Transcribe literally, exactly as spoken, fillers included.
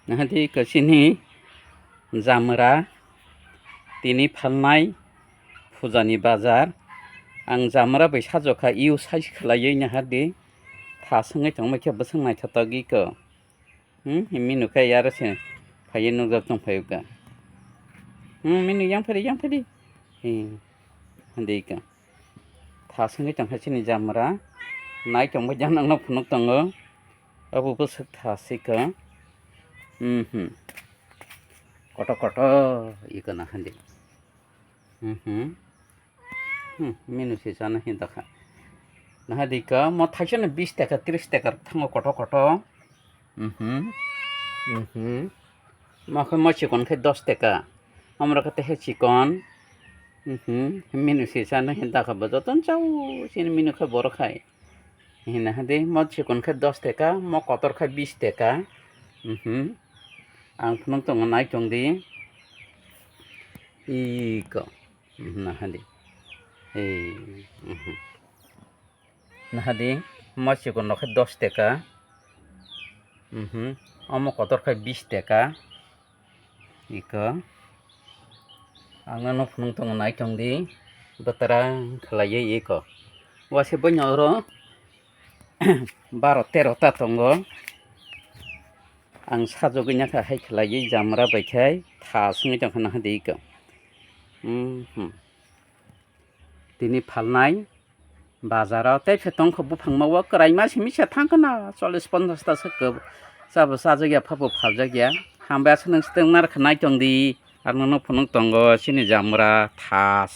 Nahadi kachini jamra tini phalnai pujani bazar. Ang jamra bai sajokha iu size khlaiwi nahadi. Tha swngwi tongma khe bwswng naithotok iko. Hmm, minu khe yaro se phaiwi nukjak tong phaio ka. Hmm, minu yang phari, yang phari. Hmm, hande iko. Tha swngwi tongkha chini jamra. Nai tongbo janang no phunuk tongo. Abo bwswk tha sika. Mhm. Koto koto iko nahadi. Mhm. Hmm, minu se chana hinta kha. Nahadi ka mo thaisa no bis taka, tris taka thango koto koto. Mhm. Mhm. Mo khe mo chikon khe dos taka. Amra khe tehe chikon. Mhm. Minu se chana hinta kha bo joton chao sini minu khe boro khai. Hina hadi mo chikon khe dos taka, mo kotor khe bis taka. Mhm. Ang phunuk tongo nai tong di. Iko. Mhm, nahadi. Ei, mhm. Nahadi, mo chikon rok khe dos taka. Mhm. Omo kotor khe bis taka. Iko. Ang no phunuk tongo nai tong di. Bwtara khlaiwi iko. Wase boino oro baro tero ta tongo. Ang sajagwi nangkha hai khlaiwi jamra bai khai tha swngwi tongkha nahadi iko. Mhm. Tini phalnai bazaro tei phe tongkha buphangma o kwraima simi se thangkha na chollish ponchash ta se kwb. Chabo chajakya phabo phaljakya. Hambai aswk nwng swtwng narwkha nai tong di. Ang nono phunuk tongo chini jamra tha.